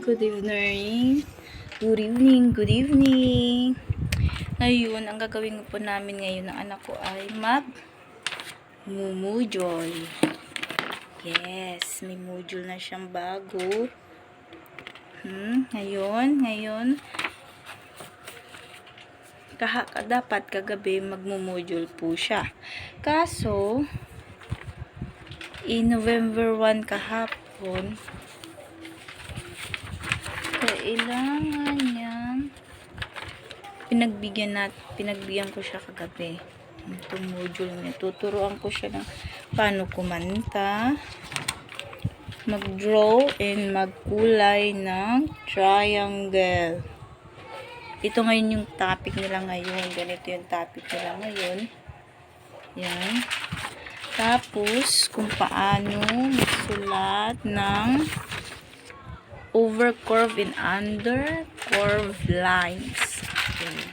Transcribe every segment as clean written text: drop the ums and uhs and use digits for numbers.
Good evening. Good evening. Good evening. Ngayon, ang gagawin po namin ngayon ng anak ko ay mag-mumujol. Yes, may mujol na siyang bago. Ngayon. Dapat kagabi magmumujol po siya. Kaso, November 1 kahapon, kailangan niyang pinagbigyan ko siya kagabi. Itong module niya. Tuturuan ko siya ng paano kumanta, mag-draw, and magkulay ng triangle. Ito ngayon yung topic nila ngayon. Ganito yung topic nila ngayon. Yan. Tapos, kung paano magsulat ng over curve and under curve lines. Okay.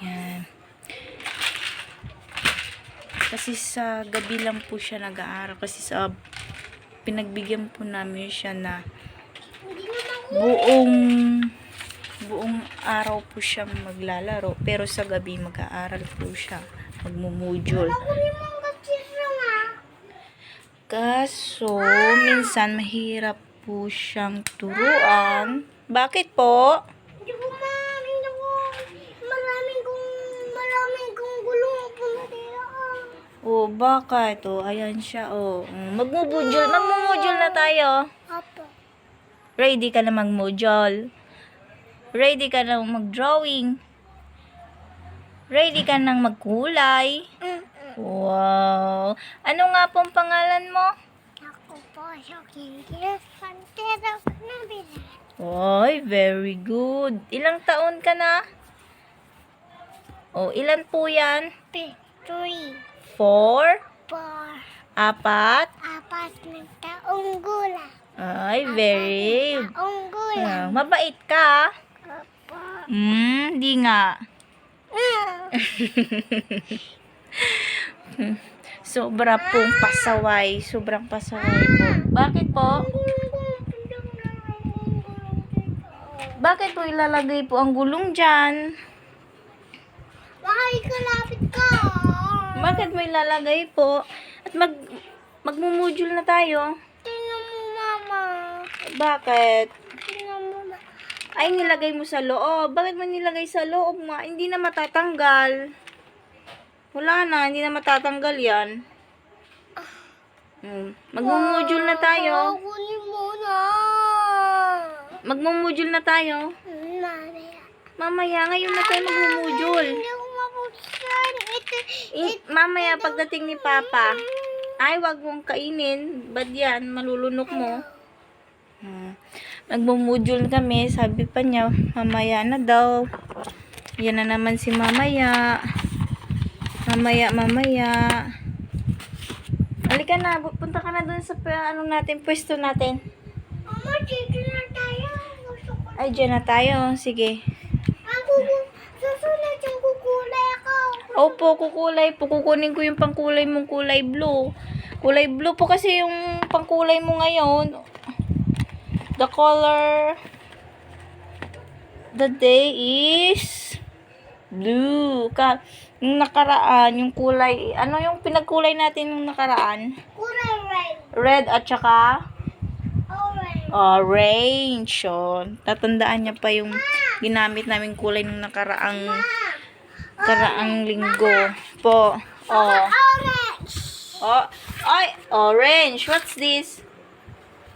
Yan. Kasi sa gabi lang po siya nag-aaral. Kasi sa pinagbigyan po namin siya na buong araw po siyang maglalaro. Pero sa gabi mag-aaral po siya. Magmumujol. Kaso, minsan mahirap po siyang turuan. Bakit po? Hindi po maraming kong gulong po natira. Oh, bakit? Oh, ayan siya. Oh, magmumujol na tayo. Apo. Ready ka na magmujol? Ready ka na mag-drawing? Ready ka nang magkulay? Wow! Ano nga pong pangalan mo? Ako po sa Kingkis Pantera Nabila. Oy, very good. Ilang taon ka na? Oh, ilan po yan? 3, 4? 4, 4? 4 na taong gulang. Ay, very. Taong gulang. Mabait ka? Opo. Di nga. Sobrang pasaway po. Bakit po? Bakit po ilalagay po ang gulong dyan? Makikalapit ka. Bakit mo ilalagay po? At magmumujul na tayo. Tingnan mo, mama. Bakit? Tingnan mo, mama. Ay, nilagay mo sa loob. Bakit mo nilagay sa loob, ma? Hindi na matatanggal. Wala na, hindi na matatanggal yan. Magmumujul na tayo. Kunin mo na. Magmumujul na tayo. Mamaya. Mamaya, ngayon na tayo magmumujul. Hindi ko mabuksan. Mamaya, pagdating ni Papa. Ay, wag mong kainin. Bad yan, malulunok mo. Magmumujul kami. Sabi pa niya, mamaya na daw. Yan na naman si mamaya. Mamaya. Halika na, punta ka na dun sa pwesto natin. Mama, dito na tayo. Gusto ko. Ay, dyan na tayo. Sige. Susunod yung kukulay ako. Opo, kukulay po. Kukunin ko yung pangkulay mong kulay blue. Kulay blue po kasi yung pangkulay mo ngayon. The color the day is blue. Yung nakaraan, yung kulay, ano yung pinagkulay natin yung nakaraan? Kulay red. Red at saka Orange. orange. So, tatandaan niya pa yung ginamit namin kulay nung nakaraang linggo po. Oh. Orange. Oh, ay, orange. What's this?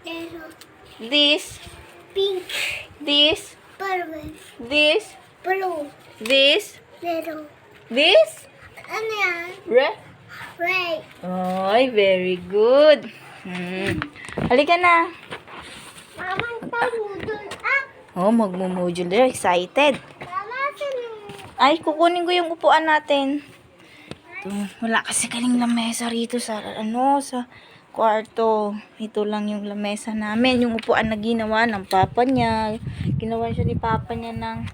Yellow. This, Pink. this, Purple. this, Blue. this, Yellow. this, Ano yan? red. Red. Ay, very good. Halika na. Mama, pamudol up. Oh, magmumujul na. Excited. Mama, sino? Ay, kukunin ko yung upuan natin. Ito, wala kasi kaling lamesa rito sa kwarto. Ito lang yung lamesa namin. Yung upuan na ginawa ng papa niya. Ginawa siya ni papa niya ng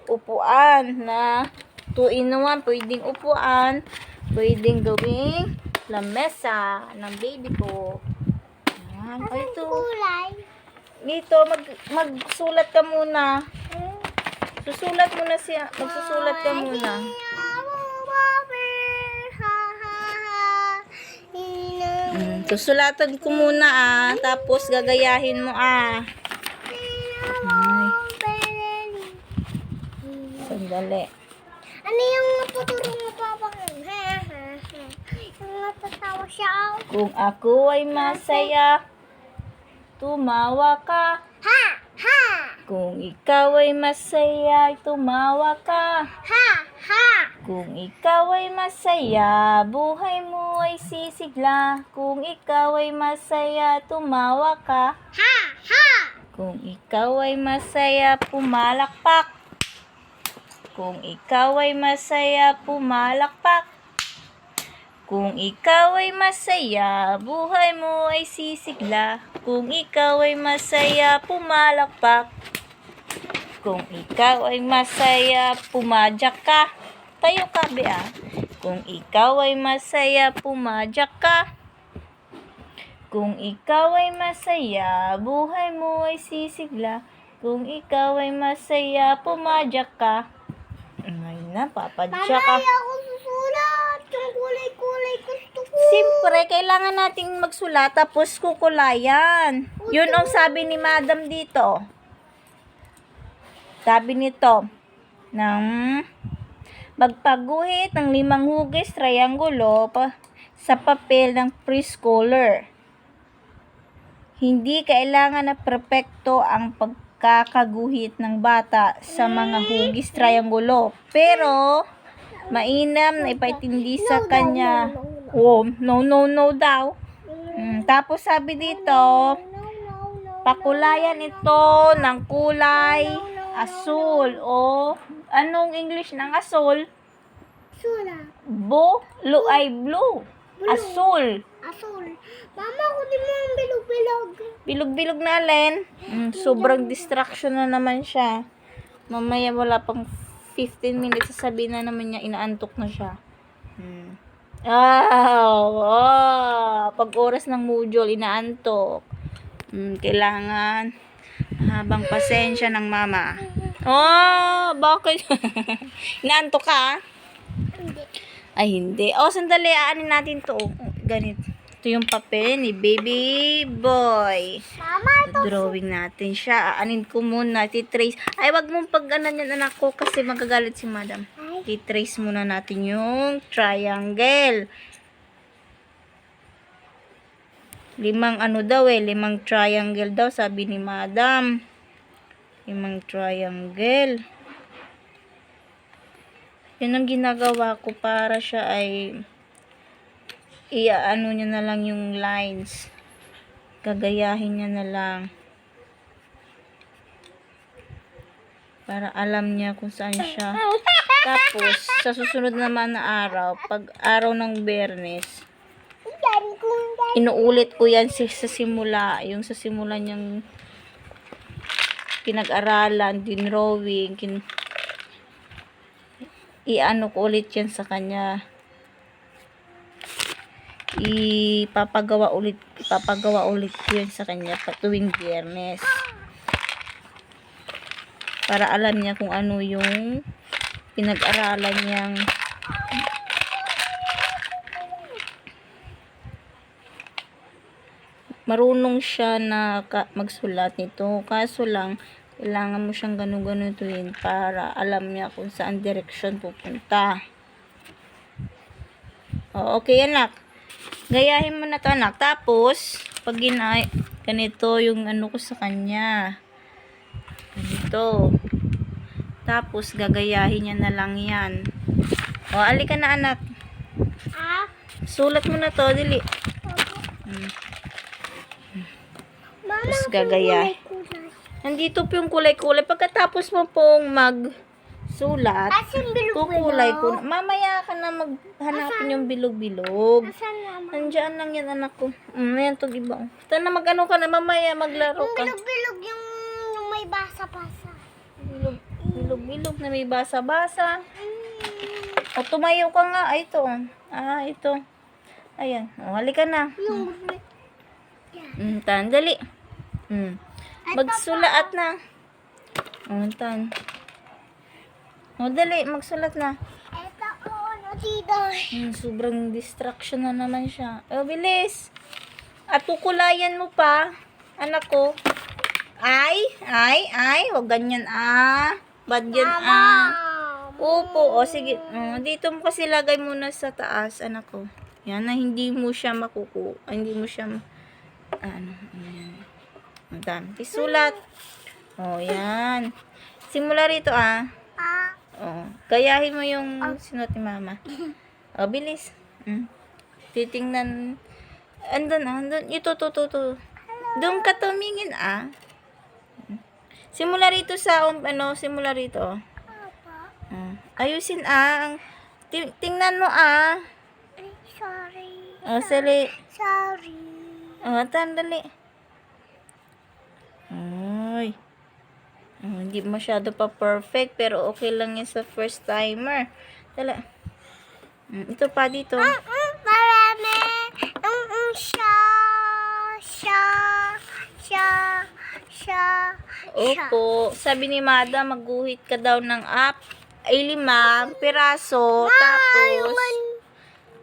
upuan na 2-in-1. Pwedeng upuan. Pwedeng gawing lamesa ng baby ko. Yan. O ito. Kulay. Dito, magsulat ka muna. Susulat muna siya. Magsusulat ka muna. Susulatan ko muna tapos gagayahin mo Ay. Sandali. Ano yung natuturo mo papa ko? Yung natatawa siya. Kung ako ay masaya, tumawa ka. Ha! Ha! Kung ikaw ay masaya, tumawa ka. Ha! Ha! Kung ikaw ay masaya, buhay mo ay sisigla. Kung ikaw ay masaya, tumawa ka. Ha! Ha! Kung ikaw ay masaya, pumalakpak. Kung ikaw ay masaya, pumalakpak. Kung ikaw ay masaya, buhay mo ay sisigla. Kung ikaw ay masaya, pumalakpak. Kung ikaw ay masaya, pumadyak ka. Tayo ka, Bea. Kung ikaw ay masaya, pumadyak ka. Kung ikaw ay masaya, buhay mo ay sisigla. Kung ikaw ay masaya, pumadyak ka. Ay na, papadyak ka. Mamaya ako susulat. Yung kulay-kulay gusto ko. Siyempre, kailangan nating magsulat tapos kukulayan. Yun ang sabi ni Madam dito. Sabi nito, magpaguhit ng 5 hugis triangulo sa papel ng preschooler. Hindi kailangan na perpekto ang pagkakaguhit ng bata sa mga hugis triangulo. Pero, mainam na ipaitindi sa kanya. Oh, no daw. Tapos sabi dito, pakulayan ito ng kulay asul o anong English ng asul? Sulat. Blue. Asul. Asul. Mama, kunin mo ang bilog-bilog. Bilog-bilog na alin. Sobrang distraction na naman siya. Mamaya wala pang 15 minutes sasabihin na naman niya inaantok na siya. Pag oras ng module, inaantok. Kailangan habang pasensya ng mama. Bakit? Inaantok ka? Hindi. Ay, hindi. Sandali. Aanin natin to. Ganito. Ito yung papel ni baby boy. Mama, ito. Drawing natin siya. Aanin ko muna. Titrace. Ay, wag mong pag-anan yan, anak ko, kasi magagalit si madam. Titrace muna natin yung triangle. 5 triangle daw, sabi ni madam. 5 triangle. Yan ang ginagawa ko para siya ay iaano niya na lang yung lines. Gagayahin niya na lang. Para alam niya kung saan siya. Tapos, sa susunod naman na araw, pag araw ng Biyernes, inuulit ko yan sa simula. Yung sa simula niyang pinag-aralan, dinrawing, iano ko ulit yan sa kanya. Ipapagawa ulit yun sa kanya tuwing Biyernes. Para alam niya kung ano yung pinag-aralan niyang marunong siya na magsulat nito. Kaso lang, kailangan mo siyang ganun-ganutuin para alam niya kung saan direksyon pupunta. Okay, anak. Gayahin mo na to, anak. Tapos, pag ganito yung ano ko sa kanya. Ganito. Tapos, gagayahin niya na lang yan. Alika na, anak. Sulat mo na to, dili. Tapos, gagayahin. Nandito po yung kulay-kulay. Pagkatapos mo pong magsulat, kukulay ko. Mamaya ka na maghanapin yung bilog-bilog. Nandiyan lang yan, anak ko. Ayan to, iba. Ito na mag-ano ka na, mamaya maglaro ka. Yung bilog-bilog yung may basa-basa. Bilog-bilog na may basa-basa. Tumayo ka nga. Ito. Ito. Ayan. Halika na. Yung Tandali. Magsulat na. O, tan. O, dali. Magsulat na. Ito po, ano dito? Sobrang distraction na naman siya. O, bilis. At kukulayan mo pa. Anak ko. Ay. Huwag ganyan, Bad yan, Opo. O, sige. Dito mo kasi lagay muna sa taas, anak ko. Yan, na hindi mo siya hindi mo siya, ayan. Ang isulat. O, yan. Simula rito, O, gayahin mo yung sinulat ni mama. O, bilis. Titingnan. Andun. Ito, to. Doon ka tumingin, Simula rito sa, simula rito, ayusin, tingnan mo, Ay, sorry. Sali. Sorry. Dali. Ay. Hindi masyado pa perfect, pero okay lang yan sa first timer. Dala. Ito pa dito. Marami. Opo. Sabi ni Mada, magguhit ka daw ng 5 piraso. Tapos,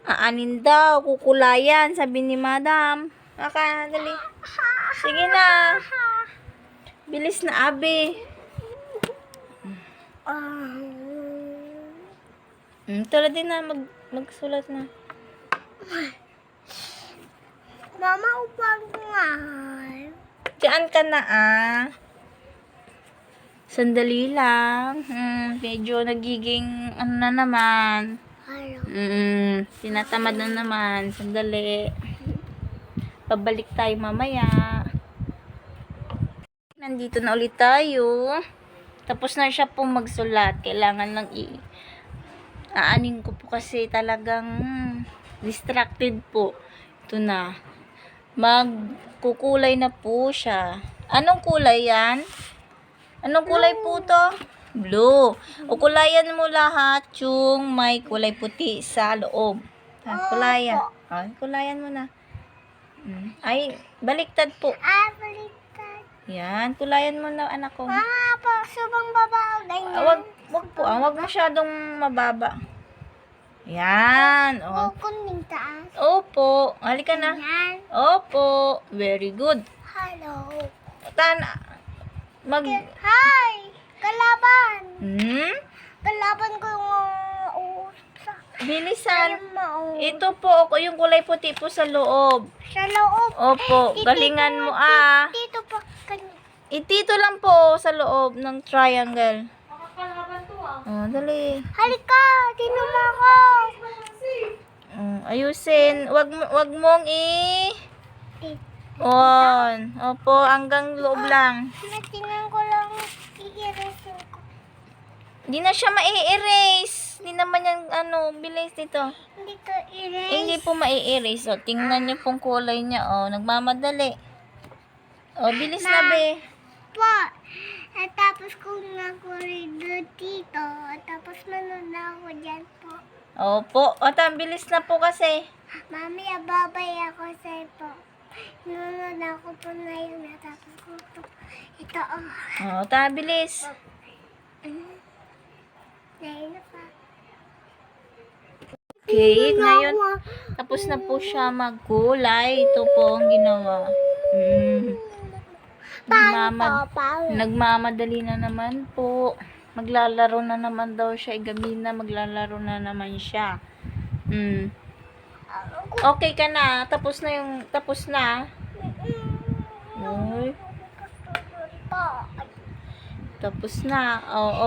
aanin daw, kukulayan. Sabi ni Madam. Dali. Sige na. Bilis na, Abi. Tara din na, magsulat na. Mama, upang nga. Diyan ka na, Sandali lang. Medyo nagiging, na naman. Hello. Tinatamad na naman. Sandali. Pabalik tayo mamaya. Nandito na ulit tayo. Tapos na siya pong magsulat. Kailangan lang aanin ko po kasi talagang distracted po. Ito na. Magkukulay na po siya. Anong kulay yan? Anong kulay po to? Blue. Ukulayan mo lahat yung may kulay puti sa loob. Kulayan. Kulayan mo na. Ay, baliktad po. Baliktad. Yan, kulayan mo na, anak ko. Mama, po, subang babaw. Wag po, wag masyadong mababa. Yan. Kuning taas. Opo. Halika na. Yan. Opo. Very good. Hello. Hi! Kalaban! Kalaban ko yung Bilisan. Ito po, yung kulay puti po sa loob. Sa loob. Opo, galingan mo, Dito pa. Dito lang po sa loob ng triangle. Makakalaban to, Dali. Halika! Tinan mo ako! Ayusin. Wag mong Opo, hanggang loob lang. Natingnan ko lang, i-erase ko. Hindi na siya mai-erase. Hindi naman yan, bilis dito. Hindi ko erase. Hindi po mai-erase. Tingnan niyo pong kulay niya, nagmamadali. Bilis na, be. Po, tapos kung nakulay dito, tapos manood na ako dyan po. Opo, bilis na po kasi. Mami, babay ako sa'yo po. Nanood ako po na yun, tapos ko po. Ito, Bilis. Dahil na pa. Okay, ngayon, tapos na po siya magkulay. Ito po ang ginawa. Nagmamadali na naman po. Maglalaro na naman daw siya. Gabi na, maglalaro na naman siya. Okay ka na. Tapos na. Uy. Tapos na.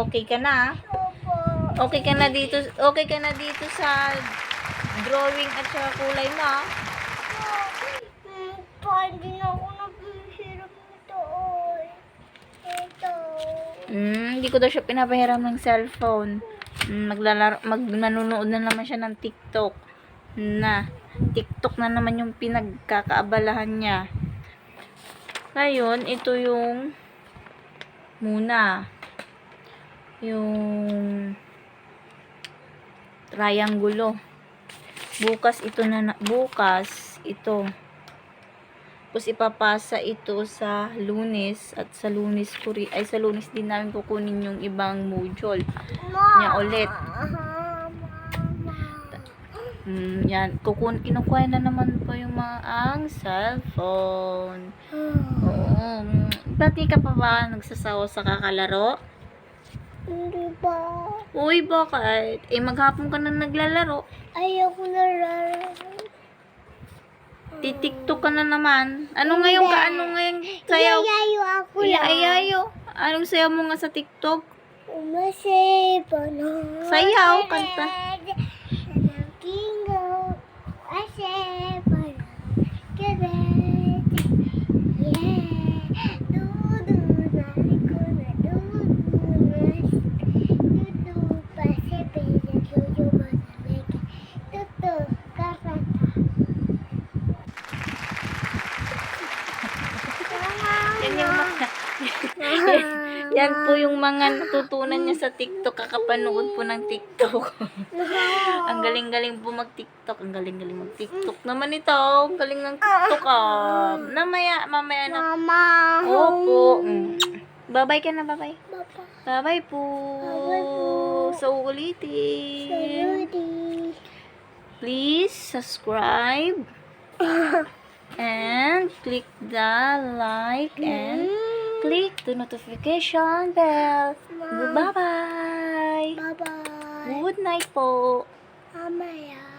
Okay ka na. Okay ka na dito. Okay ka na dito sa drawing at saka kulay mo. Hindi na ako naghihirap nito. Ito. Hindi ko daw siya pinapahiram ng cellphone. Nanonood na naman siya ng TikTok. TikTok na naman yung pinagkakaabalahan niya. Ngayon, ito yung yung triangulo. Bukas ito. Tapos ipapasa ito sa Lunes at sa Lunes sa Lunes din namin kukunin yung ibang module niya ulit. Yan, kinukuha na naman po yung mga ang cellphone. Oo. Dati ka pa ba nagsasawa sa kakalaro? Hindi ba? Uy, bakit? Maghapon ka na naglalaro. Ayoko na laro. Titiktok ka na naman. Ano ngayong sayaw? Yayayo ako lang. Iayayo. Anong sayaw mo nga sa TikTok? Umasipa na. Sayaw, kanta. Kingo. Asipa na. Kabet. Yeah. Dudu na ko na dudu. Dudu pa si Pia. Dudu ba na meke. Dudu karata. Yan yung mga, yan po yung mga natutunan niya sa TikTok. Kakapanood po ng TikTok. Ang galing-galing po mag-TikTok. Ang galing-galing mag-TikTok naman ito. Ang galing ng TikTok mamaya na. Mama. Opo. Bye-bye ka na, bye-bye. Papa. Bye-bye po. Bye-bye po. Sa ulitin. Saluti. Please subscribe and click the like and click the notification bell. Bye-bye. Bye-bye. Good night po. Mamaya.